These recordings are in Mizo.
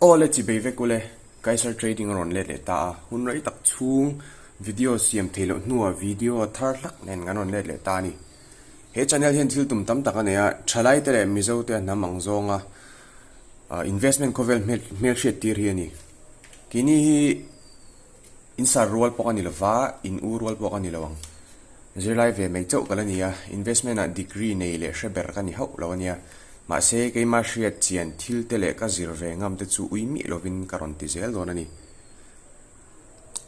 Aw le chibei vek ule, Kaiser Trading a rawn let leh ta a, hun rei tak chhung video siam theih loh hnuah video thar hlak nen kan rawn let leh ta a ni. He channel hian thil tum tam tak a nei a, thalai te leh Mizo te a hnam ang zawnga investment khawvel hmelhriat tir hi a ni. Keini hi in sar rual pawh a ni lova, in u rual pawh ka ni lo ang. Zirlai ve mai chauh ka la ni a, investment ah degree nei leh hre ber ka ni hauh lo a nia. Mahse, keimah hriat chian thil te leh ka zir ve ngam te chu ui miah lovin ka rawn ti zel dawn a ni.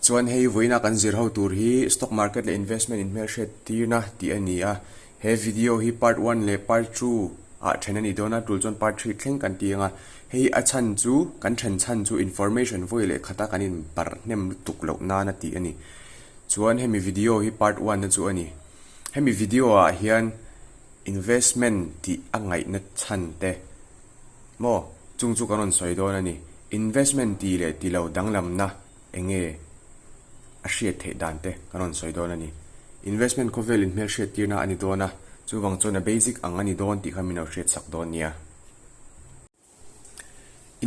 Chuan hei vawiina kan zir ho tur hi stock market leh investment inhmelhriat tirna tih a ni a, he video hi part one leh part two ah then a ni dawn a, tul chuan part three thleng kan ti ang a, hei a chhan chu kan then chhan chu information vawi leh khata kan inbarh hnem lutuk loh nana tih a ni. Chuan hemi video hi part one na chu a ni. Hemi video ah hian investment tih a ngaihna chhan te maw chung chu kan rawn sawi dawn a ni. Investment tih leh ti lo danglamna eng nge a hriat theih dan te kan rawn sawi dawn a ni. Investment khawvel in hmelhriat tirna a ni dawn a, chuvang chuan a basic ang a ni dawn tih kha min lo hriat sak dawn nia.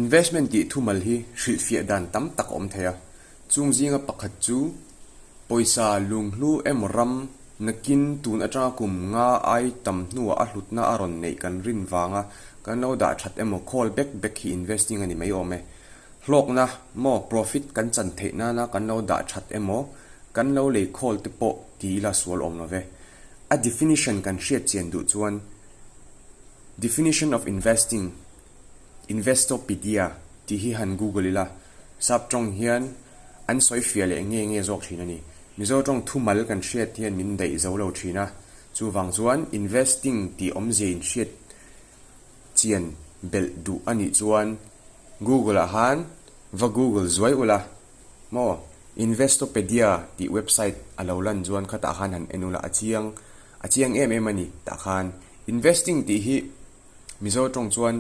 Investment tih thumal hi hrilhfiah dan tam tak a awm thei a, chung zinga pakhat chu pawisa lunghlu emaw ram nakin tun atanga kum nga ai tam hnuah a hlutna a rawn neih kan rin vanga kan lo dah that emaw khawl bek bek hi investing a ni mai awm e. Hlawkna maw profit kan chan theih nana kan lo dah that emaw kan lo lei khawl te pawh ti ila sual awm lo ve. A definition kan hriat chian duh chuan Definition of investing, Investopedia tih hi han google ila, sap tawng hian an sawi fiah leh nge nge zawk thin a ni. Mizo tawng thumal kan hriat hian min daih zo lo thin a, chuvang chuan investing tih awmzia in hriat chian belh duh a nih chuan google ah khan va google zuai ula maw Investopedia tih website a lo lan chuan khatah khan han en ula a chiang a chiang em em a ni tah khan. Investing tih hi Mizo tawng chuan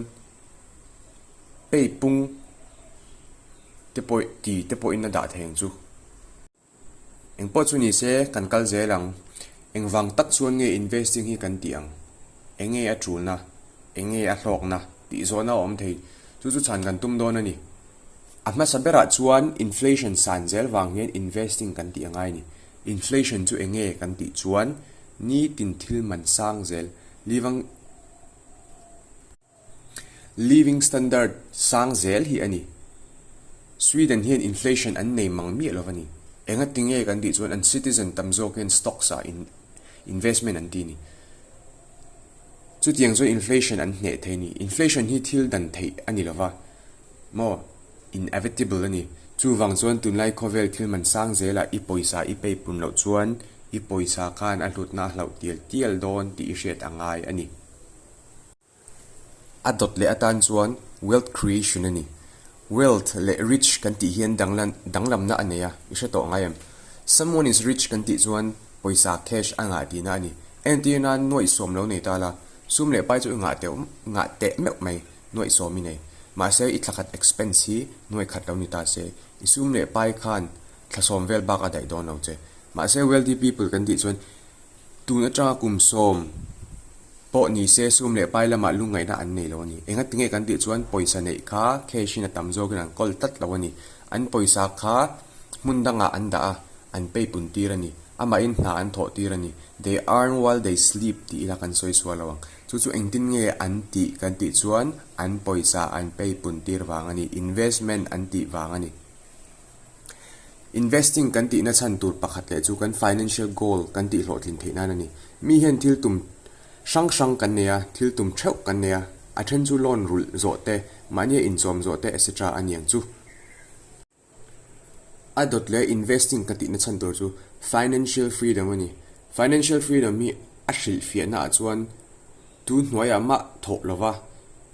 pay pung te pawh ti te pawhin a dah thei ang chu. Engpawh chu ni se kan kal zel ang. Engvang tak chuan nge investing hi kan tih ang? Enge a tulna? Enge a hlawkna? Tih zawhna a awm thei. Chu chu chhan kan tum dawn a ni. A hmasa berah chuan inflation san zel vang hian investing kan tih a ngai a ni. Inflation chu enge kan tih chuan nitin thil man sang zel, livang living standard sang zel hi a ni. Sweden hian inflation an nei mang miah lo a ni. Enga tinge kan tih chuan an citizen tam zawk hian stocks ah in investment an ti a ni. Chutiang chuan inflation an hneh thei a ni. Inflation hi thil dan theih a ni lova maw? Inevitable a ni. Chuvang chuan tunlai khawvel thil man sang zelah i pawisa i pay pun loh chuan i pawisa khan a hlutna a hlauh tial tial dawn tih i hriat a ngai a ni. A dawt leh atan chuan wealth creation a ni. Wealth leh rich kan tih hian danglamna a nei a, i hre tawh ngai em? Someone is rich kan tih chuan pawisa cash a ngah tihna a ni. Entir nan nuaihsawm lo nei ta la, sum leh pai chu i ngah teuh ngah teh meuh mai. Nuaihsawm i nei. Mahse i thlakhat expense hi nuaikhat lo ni ta se, i sum leh pai khan thlasawm vel bak a daih dawn lo che. Mahse wealthy people kan tih chuan tun atanga kum sawm pawh ni se sum leh pai lamah lungngaihna an nei lo a ni. Engati nge kan tih chuan pawisa neih kha cash in a tam zawkin an kawl tlat lo a ni. An pawisa kha hmun dangah an dah a, an pay pun tir a ni. Amahin hna an thawh tir a ni. They earn while they sleep tih ila kan sawi sual lo ang. Chu chu engtin nge an tih kan tih chuan an pawisa an pay pun tir vang a ni. Investment an tih vang a ni. Investing kan tihna chhan tur pakhat leh chu kan financial goal kan tih hlawhtlin theih nan a ni. Mi hian thil tum hrang hrang kan nei a, thil tum theuh kan nei a, a then chu loan rulh zawh te, mahnia inchawm zawh te etc a ni ang chu. A dawt leh investing ka tihna chhan tur chu financial freedom a ni. Financial freedom hi a hrilhfiahna ah chuan tu hnuaiah mah thawh lova,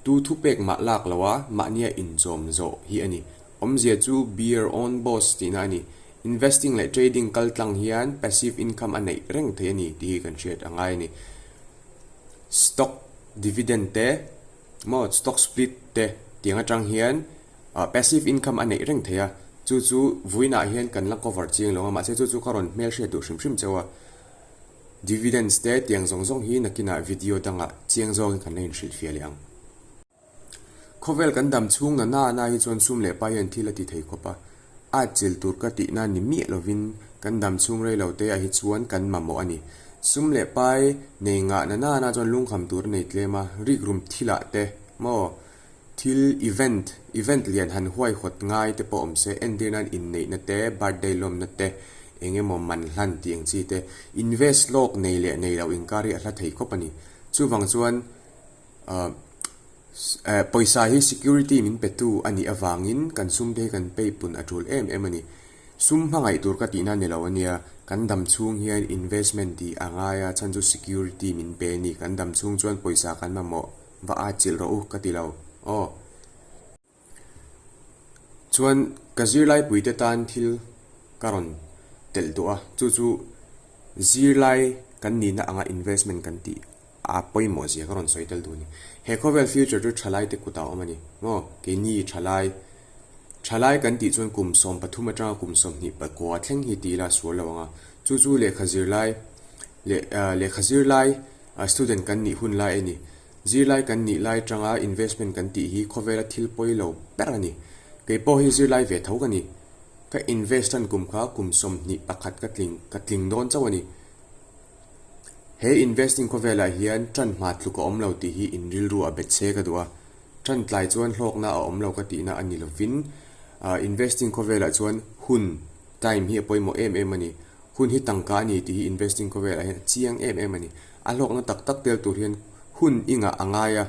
tu thupek mah lak loa mahnia inchawm zawh hi a ni. Awmzia chu be your own boss tihna a ni. Investing leh trading kal tlang hian passive income a neih reng thei a ni tih hi kan hriat a ngai a ni. Stock dividend te maw stock split te tiang atang hian Passive income a neih reng thei a, chu chu vawiinah hian kan la cover chiang lo a, mahse chu chu ka rawn hmelhriat duh hrim hrim cheu a. Dividends te tiang zawng zawng hi nakinah video dangah chiang zawngin kan la inhrilhfiah leh ang. Khawvel kan dam chhung na na na hi chuan sum leh pai hian thil a ti thei khawp a, at chilh tur ka tihna ni miah lovin kan dam chhung rei lo te ah hi chuan kan mamawh a ni. Sum leh pai nei ngah na na na chuan lungkham tur a nei tlem a, rikrum thilah te maw thil event event lian han huaihawt ngai te pawh awm se, entir nan inneihna te, birthday lawmna te, eng emaw man hlan tih ang chi te, invest lawk nei leh nei lo inkar hi a hla thei khawp a ni. Chuvang chuan ahh pawisa hi security min pe tu a nih avangin kan sum te hi kan pay pun a tul em em a ni. Sum hmangaih tur ka tihna ni lo a nia, kan dam chhung hian investment tih a ngai a, chhan chu security min pe a ni, kan dam chhung chuan pawisa kan mamawh va at chilh rawh u ka ti lo aw. Chuan ka zirlai puite tan thil ka rawn telh duh a, chu chu zirlai kan nihna anga investment kan tih a pawimawh zia ka rawn sawi tel duh a ni. He khawvel future chu thalai te kutah a awm a ni maw? Keini thalai, thalai kan tih chuan kum 13 atanga kum 20 pakua thleng hi ti ila a sual lo ang a, chu chu lehkha zirlai leh lehkha zirlai student kan nih hun lai a ni. Zirlai kan nih lai atanga investment kan tih hi khawvela thil pawi lo ber a ni. Kei pawh hi zirlai ve tho ka ni. Ka invest tan kum kha kum 21 ka tling ka tling dawn chauh a ni. He investing khawvelah hian tan hma tluk a awm lo tih hi in rilru a bet che ka duh a. Tan tlai chuan hlawkna a awm lo ka tihna a ni lovin investing khawvelah chuan hun, time, hi a pawimawh em em a ni. Hun hi tangka a ni tih hi investing khawvelah hian a chiang em em a ni. A hlawkna tak tak tel tur hian hun i ngah a ngai a,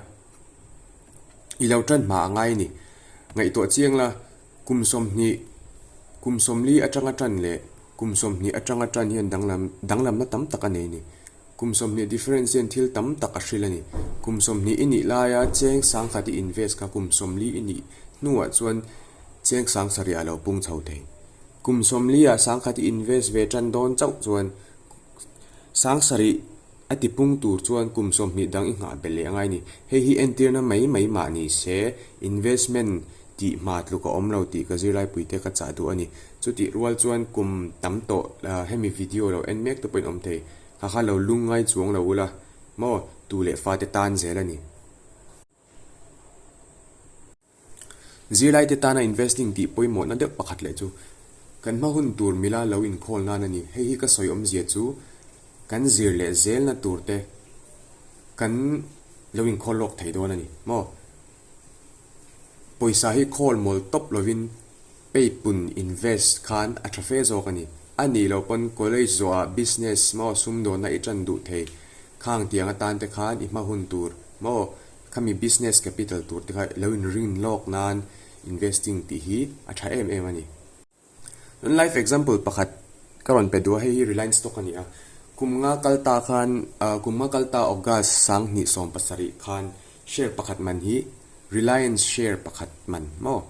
i lo tan hma a ngai a ni. Ngaihtuah chiang la, kum 20, kum 40 atanga tan leh kum 20 atanga tan hian danglam danglamna tam tak a nei a ni. Kum 20 difference hian thil tam tak a hril a ni. Kum 20 i nih laia cheng sangkhat i invest kha kum 40 i nih hnuah chuan cheng sangsarih a lo pung chho thei. Kum 40 ah sangkhat i invest ve tan dawn chauh chuan Sangsarih a ti pung tur chuan kum 20 dang i nghah belh leh a ngai a ni. Hei hi entirna mai mai mah ni se, investment tih hma tluk a awm lo tih ka zirlaipuite ka chah duh a ni. Chutih rual chuan kum tam tawh hemi video lo en mek te pawhin awm thei. Kha kha lo lung ngai chuang lo ula maw tu leh fate tan zel a ni. Zirlaite tana investing tih pawimawhna deuh pakhat leh chu kan hma hun tur mila lo inkhawl nan a ni. Hei hi ka sawi awmzia chu kan zir leh zelna tur te kan lo inkhawl lawk thei dawn a ni maw? Pawisa hi khawl mawl tawp lovin Peipun invest khan a tha fe zawk a ni. A nih loh pawn college zawhah business maw sumdawnna i tan duh thei. Khang tiang atan te khan i hma hun tur maw khami business capital tur te kha lo inrin lawk nan investing tih hi a tha em em a ni. Chuan life example pakhat ka rawn pe duh a, hei hi Reliance stock a ni a. Kum nga kal ta khan kum nga kal ta August 2017 khan share pakhat man hi Reliance share pakhat man maw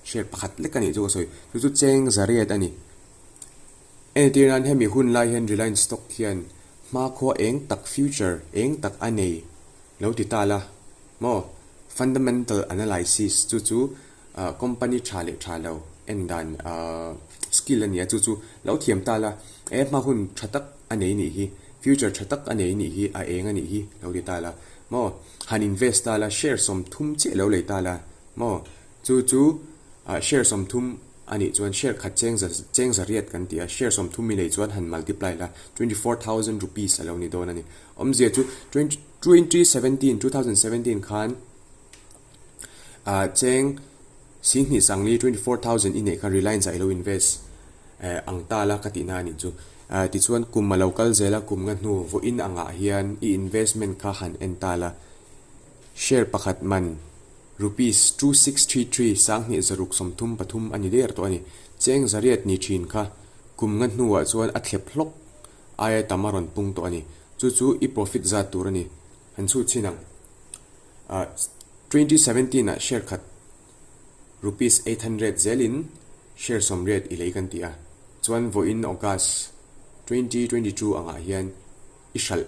share pakhat lek a nih chu ka sawi. Chu chu cheng zariat a ni. Entir nan hemi hun lai hian Reliance stock hian hmakhua eng tak future eng tak a nei lo ti ta la maw fundamental analysis chu chu company tha leh tha lo en dan skill a ni a chu chu lo thiam ta la e hma hun tha tak a nei nih hi future tha tak a nei nih hi a eng a nih hi lo ti ta la maw han invest ta la share 30 chiah lo lei ta la maw chu chu share 30 a nih chuan share khat cheng za cheng zariat kan ti a share 30 mi lei chuan han multiply la 24,000 rupees a lo ni dawn a ni. Awmzia chu 2017, 2017 khan cheng 20,000, 24,000 i neih kha Reliance ah i lo invest ang ta la ka tihna a nih chu. Tichuan kum a lo kal zel a, kum nga hnu vawiin angah hian i investment kha han en ta la. Share pakhat man rupees 2633, 2633 a ni der tawh a ni. Cheng zariat ni thin kha kum nga hnuah chuan a thlep hlawk aia tam a rawn pung tawh a ni. Chu chu i profit zat tur a ni. Han chhut chhin ang. 2017 ah share khat rupees 800 zelin share 80 i lei kan ti a. Chuan vawiin August 2022 angah hian i hralh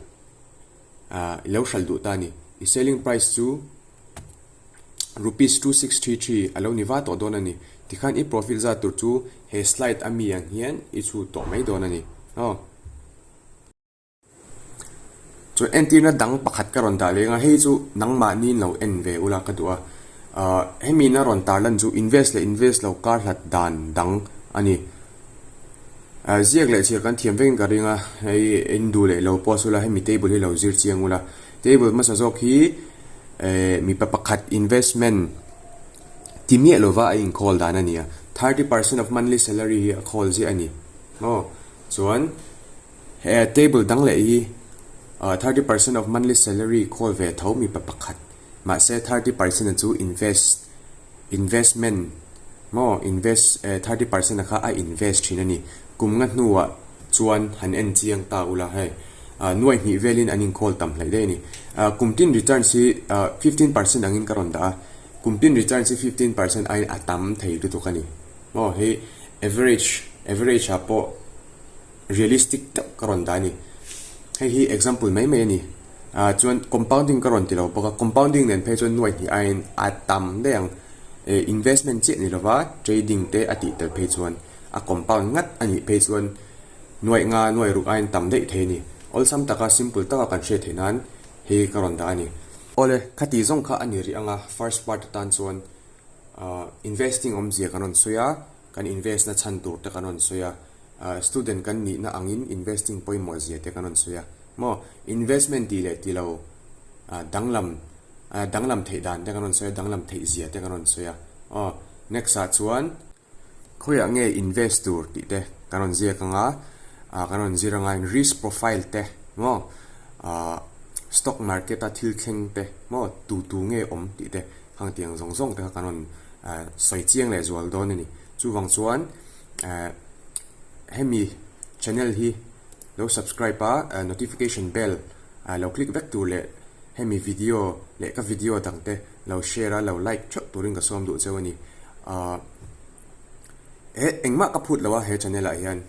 i lo hralh duh ta a ni. I selling price chu rupees 2633 a lo ni va tawh dawn a ni. Tikhan i profit zat tur chu he slide a mi ang hian i chhut tawh mai dawn a ni. Aw. Chuan entirna dang pakhat ka rawn dah leng a, hei chu nangmahniin lo en ve ula ka duh a. Hemi in a rawn tarlan chu invest leh invest lo kar hlat dan dang a ni. Ziak leh chhiar kan thiam vekin ka ring a, hei in duh leh lo post ula hemi table hi lo zir chiang ula. Table hmasa zawk hi mipa pakhat investment ti miah lova a inkhawl dan a ni a, 30% of monthly salary hi a khawl ziah a ni. Aw chuan he table dang leh hi 30% of monthly salary khawl ve tho mipa pakhat. Mahse 30% a chu invest, investment maw invest eh 30% a kha a invest thin a ni. Kum nga hnuah chuan han en chiang ta ula hei ah nuai hnih velin an inkhawl tam hleih daih a ni. Ah kum tin returns hi ah 15% angin ka rawn dah a, kum tin returns hi 15% aiin a tam thei lutuk a ni. Maw hei average, average ah pawh. Realistic tak ka rawn dah a ni. Hei hi example mai mai a ni. Ah chuan compounding ka rawn ti lo bawk a, compounding nen phei chuan nuai hnih aiin a tam daih ang. Eh investment chiah ni lova trading te a tih tel phei chuan a compound ngat a nih phei chuan nuai nga nuai ruk aiin tam daih thei a ni. Awlsam taka simple taka kan hriat theih nan hei ka rawn dah a ni. Awle, khati zawng kha a ni rih ang a, first part atan chuan ah investing awmzia kan rawn sawi a, kan invest na chhan tur te kan rawn sawi a. Student kan nihna angin investing pawimawh zia te kan rawn sawi a maw? Investment tih leh ti lo danglam danglam theih dan te kan rawn sawi a, danglam theih zia te kan rawn sawi a aw. Next ah chuan khawiah nge invest tur tih te kan rawn ziak ang a, kan rawn zir ang a risk profile te maw stock market a thil thleng te maw tu tu nge awm tih te khang tiang zawng zawng te kha kan rawn sawi chiang leh zual dawn a ni. Chuvang chuan. Eh hemi channel hi lo subscribe a notification bell lo click vek tur leh hemi video leh ka video dang te lo share a lo like theuh turin ka sawm duh cheu a ni. Ah he engmah ka phut lo a he channel ah hian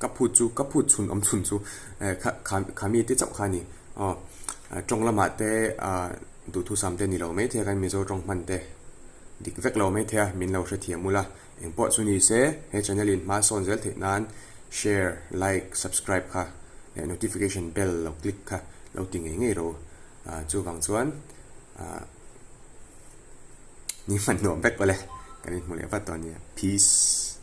ka phut chu ka phut chhun awm chhun chu eh kha kha kha mi te chauh kha a ni. Aw tawng lamah te ah duhthusam te ni lo maithei a kan Mizo tawng hman te dik vek lo maithei a min lo hrethiam ula. Engpawh chu ni se, he channel in hma sawn zel theih nan share, like, subscribe kha leh notification bell lo click kha lo ti ngei ngei ro. Chuvang chuan ni hman nuam vek awle kan inhmu leh vat dawn nia. Peace.